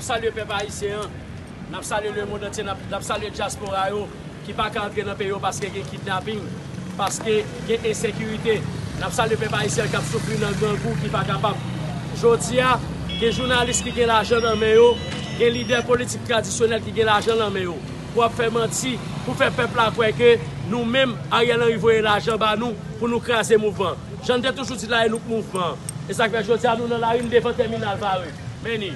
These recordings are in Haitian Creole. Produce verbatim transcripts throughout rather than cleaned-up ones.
Salye pèp ayisyen an, n ap salye lemonn antye, n ap, n ap salye dyaspora yo ki pa ka antre nan peyi yo paske gen kidnaping, paske gen ensekirite. N ap salye pèp ayisyen an k ap soufri nan grangou ki pa kapab. Jodi a, gen jounalis ki gen lajan nan men yo, gen lidè politik tradisyonèl ki gen lajan nan men yo. Pou ap fè manti, pou fè pèp la kwè ke nou menm, Ariel Henry voye lajan ba nou pou nou kraze mouvman. Jan n te toujou di la, e nou k mouvman. E sa k fè jodi a nou nan lari, n devan tèminal Vare. Men ni.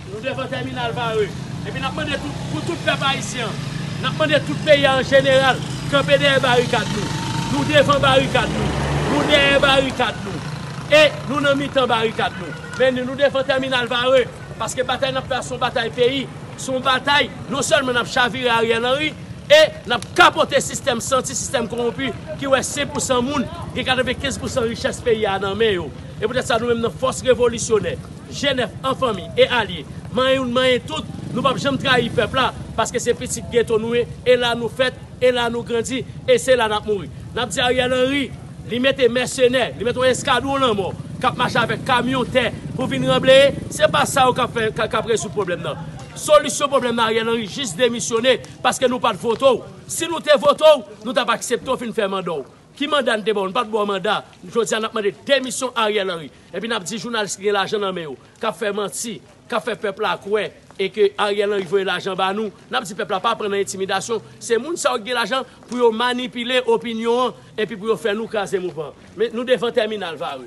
Nou devan tèminal Vare. Epi n ap mande tout, pou tout pèp ayisyen an, n ap mande tout peyi a an jeneral, kanpe dèyè barikad nou. Nou devan barikad nou. Nou dèyè barikad nou. E nou nan mitan barikad nou. Men ni, nou devan tèminal Vare. Paske batay n ap fè a se yon batay peyi. Se yon batay, non sèlman n ap chavire Ariel Henry, e n ap kapote sistèm santi, sistèm kowonpi, ki wè senk pousan moun gen katrevenkenz pousan richès peyi a nan men yo. E poutèt sa, nou menm nan fòs revolisyonè, G nèf an fanmi e alye, manyen youn, manyen tout, nou p ap janm trayi pèp la, paske se pitit geto nou ye, e la nou fèt, e la nou grandi, e se la n ap mouri. N ap di Ariel Henry, li mete mèsenè, li mete yon eskadwon lanmò k ap mache avèk kamyon tè pou vin ranbleye, se pa sa yo k ap fè, k, k ap rezoud pwoblèm nan. Solisyon pwoblèm nan, Ariel Henry, jis demisyone, paske nou pa t vote w. Si nou te vote w, nou t ap aksepte w fin fè manda w. Ki manda n te ba w? Nou pa t ba w manda. Jodi a, n ap mande demisyon Ariel Henry. Epi n ap di jounalis ki gen lajan nan men yo, k ap fè manti, k ap fè pèp la kwè, e ke Ariel Henry voye lajan ba nou. N ap di pèp la pa pran nan entimidasyon. Se moun sa yo ki gen lajan pou yo manipile opinyon an, epi pou yo fè nou kraze mouvman an. Men nou devan tèminal Vare.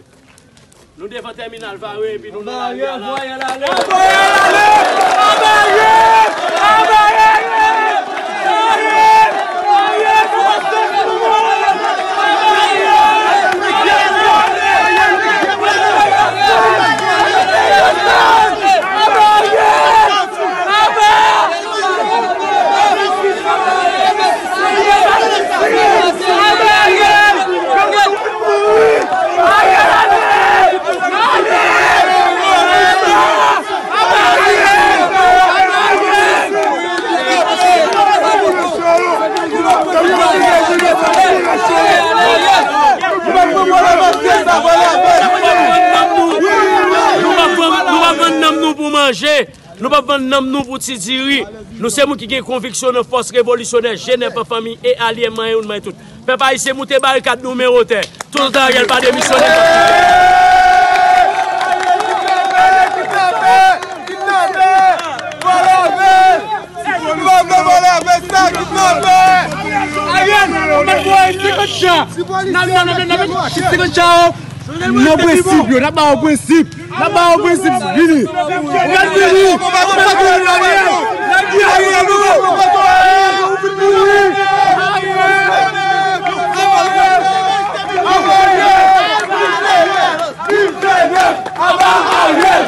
Nou devan tèminal Vare epi nou nan lari a la. Nou pa vann, nou pa vann nanm nou pou manje. Nou p ap vann nanm nou pou ti diri. Nou se moun ki gen konviksyon nan fòs revolisyonè, G nèf an fanmi e alye, manyen youn, manyen tout. Pèp ayisyen, moute barikad nou men wotè. Toutan Ariel pa demisyone. Ariel, ou mèt voye senkant chan. Nan, nan, nan, nan, nan, senkant chan, o. Nan prensip yo, n ap ba yo prensip. N ap ba yo prensip, vini. Ou mèt vini. Ou mèt vini, Ariel. Nèg di Ariel, ou mèt vini. Viv G nèf, aba Ariel!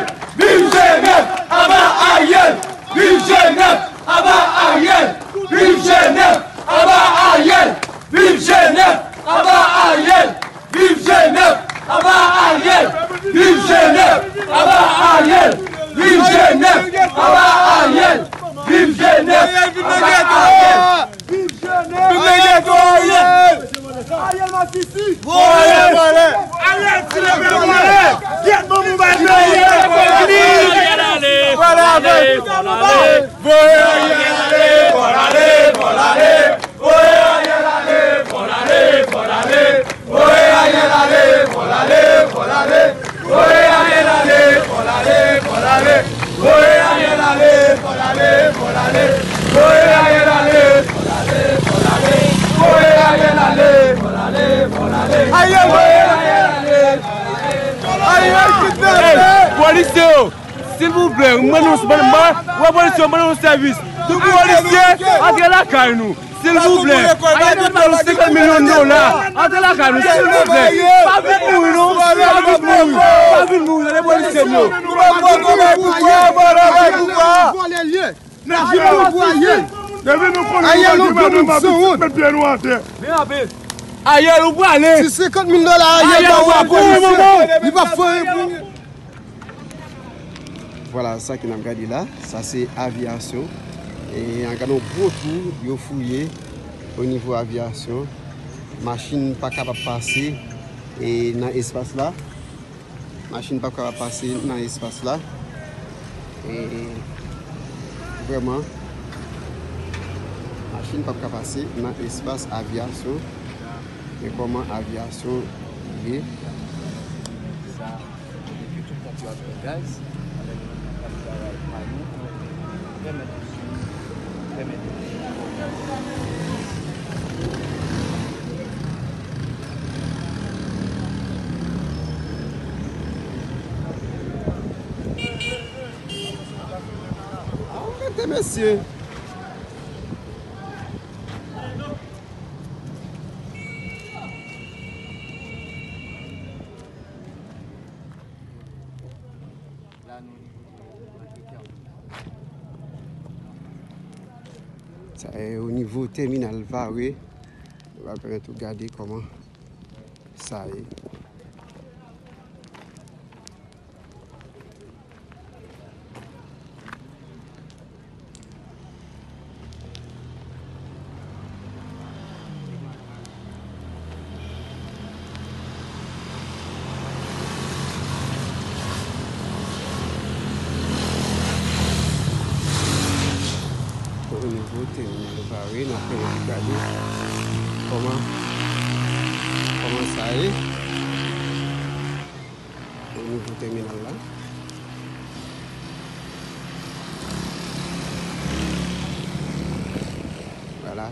Viv G nèf, aba Ariel! Viv G nèf, aba Ariel! Viv G nèf, aba Ariel! Viv G nèf, aba Ariel! Viv G nèf, aba Ariel! Viv G nèf, aba Ariel! Viv G nèf, aba Ariel! Viv G nèf, aba Ariel! Viv G nèf, aba Ariel! Ariel Masisi! Vòlè, vòlè! Ariel, ti leve vòlè! Gyèt bon, mou bay peyi a! Vòlè avè! Voye Ariel ale, fò l ale, fò l ale. Voye Ariel ale, fò l ale, fò l ale. Voye Ariel ale, fò l ale, fò l ale. Voye Ariel ale, fò l ale, fò l ale. Voye Ariel ale, fò l ale, fò l ale. Voye Ariel ale, fò l ale, fò l ale. Voye Ariel ale, fò l ale, fò l ale. Ariel! Voye Ariel ale, fò l ale, fò l ale. Ariel kidnape! Polisye yo! Silvouplè, m mande nou, m mande, m mande, wè polisye, m mande nou sèvis. Tout polisye, antre lakay nou. Silvouplè. Ariel te ba nou senkant milyon dola. Antre lakay nou, silvouplè. Pa vin mouri, non. Pa vin mouri. Pa vin mouri, tande polisye m yo. Ariel, ou prale. Ariel, ou prale. Ti senkant mil dola Ariel ba ou a polisye. Li pa fè anyen pou ou. Vwala, sa ke n ap gade la, sa se aviyasyon. E n ap gade yon gwo twou yo fouye o nivo aviyasyon. Machin pa kapab pase e nan espas la. Machin pa kapab pase nan espas la. E vrèman, machin p ap ka pase nan espas avyasyon. Men kòman avyasyon ye. Sa, kote ke tout kantite ap pran gaz, avèk kantite travay pa nou, pèmèt nou swiv, pèmèt nou pran gaz. Ah, rete, mesye. Sa e o nivo tèminal Vare. Nou va pèmèt ou gade kòman sa ye. O nivo tèminal Vare, n ap fè yon ti gade kòman, kòman sa ye. O nivo tèminal la. Vwala.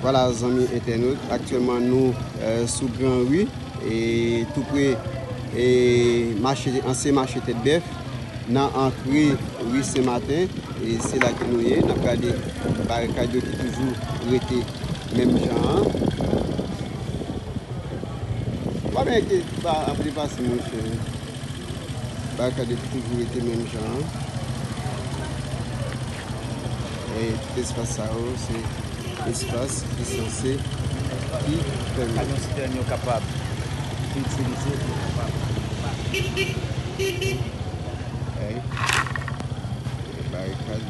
Vwala, zanmi entènot, aktyèlman nou, eh, sou Gran Ri, e tou pre, e mache, ansyen mache Tèt Bèf, nan antre ri Sen Maten, e se la ke nou ye. N ap gade barikad yo ki toujou rete menm jan an. Pa gen ki pa ap depase, monchè. Barikad yo toujou rete menm jan an. E tout espas sa yo, se espas ki sanse, ki fèmen. Kamyon sitèn yo kapab itilize pou yo kapab. Ey. Barikad.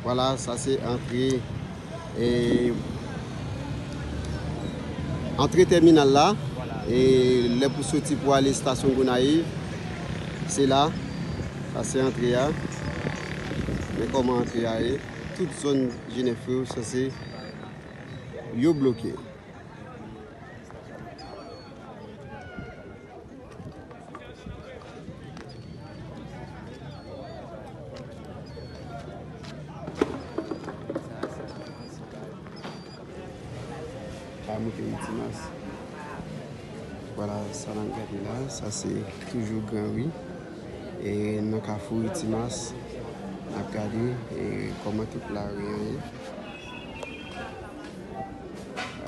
Vwala, sa se antre, e, antre tèminal la. E lè pou soti pou ale estasyon Gonayiv, se la. Sa se antre a. Men kòman antre a ye. Tout zòn Jenèf yo sanse yo bloke. Pa moute Ri Timas. Vwala, sa n ap gade la, sa se toujou Gran Ri. E nan kafou Ri Timas, n ap gade, e kòman tout lari an ye.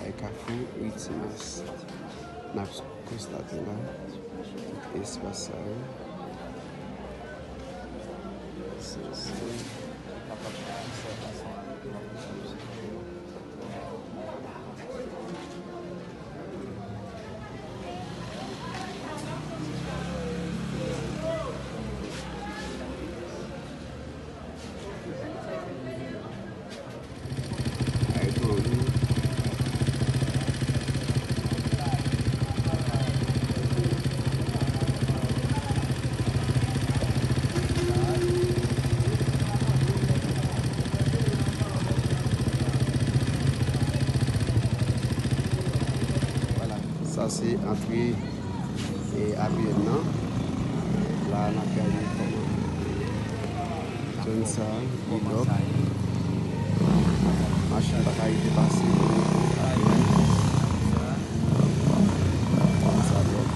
Ay, kafou Ri Timas. N ap konstate la, tout espas sa yo. Se, se. Vwala, sa se antre e, A P N nan. La, n ap gade kòman zòn sa a, li lòk. Machin pa ka rive pase pou A P N. Zòn sa lòk.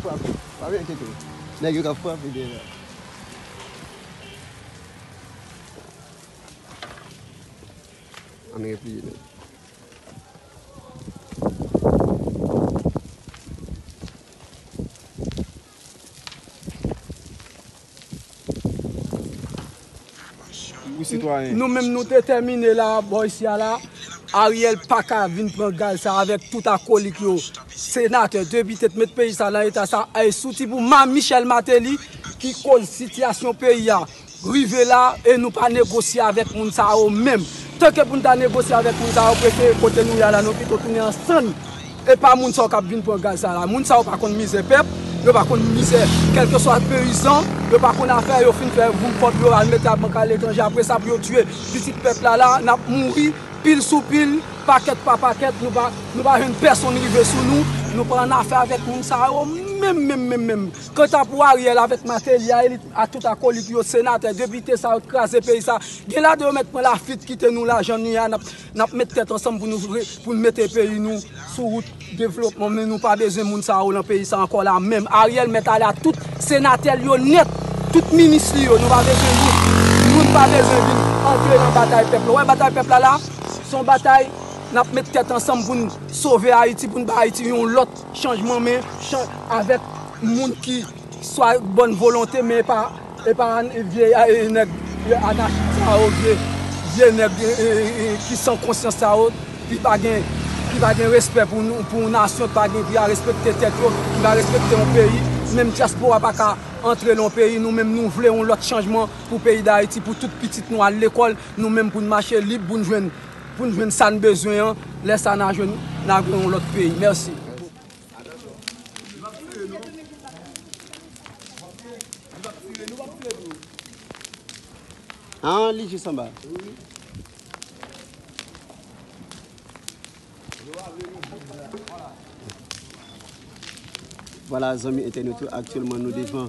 Frape. Pa enkyete w. Nèg yo ka frape dèyè la. Ann repliye, nèg. Wi, sitwayen. Nou menm, nou detèmine la, bò isi a la. Ariel pa ka vin pran gaz sa avèk tout akolik yo. Senatè, depite, t met peyi sa nan eta sa. Ay, sou ti pou Ma Michel Martelly ki koz sitiyasyon peyi a rive la, e nou pa negosye avèk moun sa yo menm. Tanke pou n ta negosye avèk moun sa yo, prefere kote nou ye a la, nou pito tounen an sann. E pa moun sa yo k ap vin pran gaz sa la. Moun sa yo pa konn mizè pèp, yo pa konn mizè kèlkeswa peyizan, yo pa konn afè, yo fin fè voum kòb yo, al mete a bank aletranje, apre sa pou yo tiye pitit pèp la la, n ap mouri, pil sou pil, pakèt pa pakèt, nou pa, nou pa jwenn pèsonn rive sou nou, nou pa annafè avèk moun sa yo menm, menm, menm, menm. Kanta pou Ariel avèk Martelly a, elit a tout akolik yo, senatè, depite sa yo t kraze peyi sa, gen ladan yo mèt pran lafit kite nou la jan nou ye a, n ap, n ap met tèt ansanm pou nou vre, pou n mete peyi nou sou wout devlopman, men nou pa bezwen moun sa yo nan peyi sa ankò la menm. Ariel mèt ale a tout senatè l yo nèt, tout minis li yo, nou pa bezwen moun. Moun pa bezwen vin antre nan batay pèp la. Ou wè batay pèp la la, se yon batay n ap met tèt ansanm pou n sove Ayiti, pou n ba Ayiti yon lòt chanjman, men chan-, avèk moun ki swa bòn volonte, men e pa, e pa vye, e, nèg, e, anachik sa yo, vye, vye nèg, e, e, e, ki san konsyans sa yo, ki pa gen, ki pa gen respè pou nou, pou yon nasyon, ki pa gen, ki pa respekte tèt yo, ki pa respekte yon peyi. Menm dyaspora pa ka antre nan yon peyi, nou menm nou vle yon lòt chanjman pou peyi Dayiti, pou tout pitit nou al lekòl, nou menm pou n mache lib, pou n jwenn, pou n jwenn sa n bezwen an, lè sa n a jwenn, n a gen yon lòt peyi. Mèsi. Ah, li jis anba. Vwala, zanmi entènot yo, aktyèlman nou devan,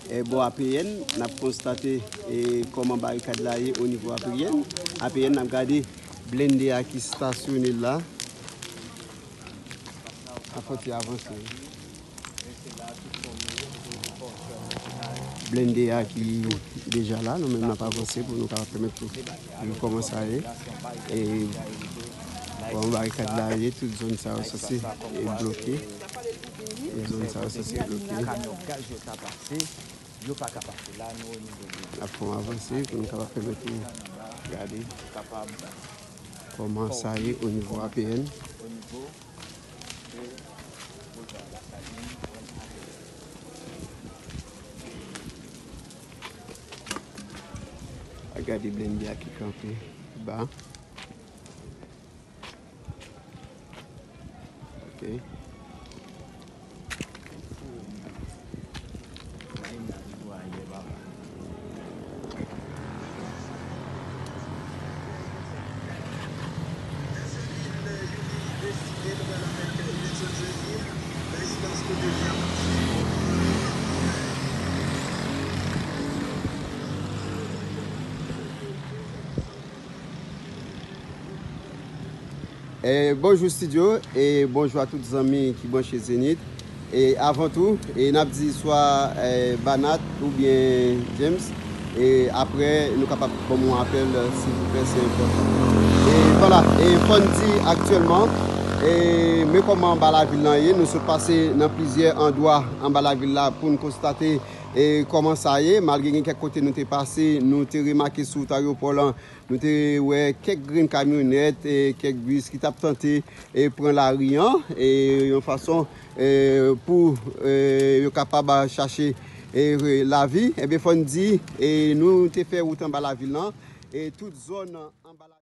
eh, bò A P N, n ap konstate, eh, kòman barikad la ye o nivo A P N. A P N, n ap gade blende a ki stasyone la. N ap fè ti avanse. Blende a ki deja la, nou menm n ap avanse pou nou kapab pèmèt pou nou kòmanse ale. E bon, barikad la ye, tout zòn sa yo sanse e bloke. Tout zòn sa yo sanse bloke. Kamyon gaz yo ka pase, yo pa ka pase la, nou o nivo de. N ap fè yon avanse pou nou kapab pèmèt nou gade kòman sa ye o nivo A P N. A gade blende a ki kanpe ba. Ok. E, bonjou estidyo, e bonjou a tout zanmi ki branche Zenith. E avan tou, e n ap di swa, e, Banat oubyen James. E aprè, nou kapab ban m yon apèl, silvouplè, se enpòtan. E vwala, e fò n di aktyèlman, e men kòman anba lavil lan ye, nou sot pase nan plizyè andwa anba lavil la pou n konstate, e kòman sa ye, malgre gen kèk kote nou te pase, nou te remake sou wout ayewopò lan, nou te wè kèk grenn kamyonèt, e kèk bis ki t ap tante, e pran lari an, e yon fason, e pou, e yo kapab, a, chache, e lavi. Ebyen, fò n di, e nou te fè wout anba lavil lan, e tout zòn anba lavil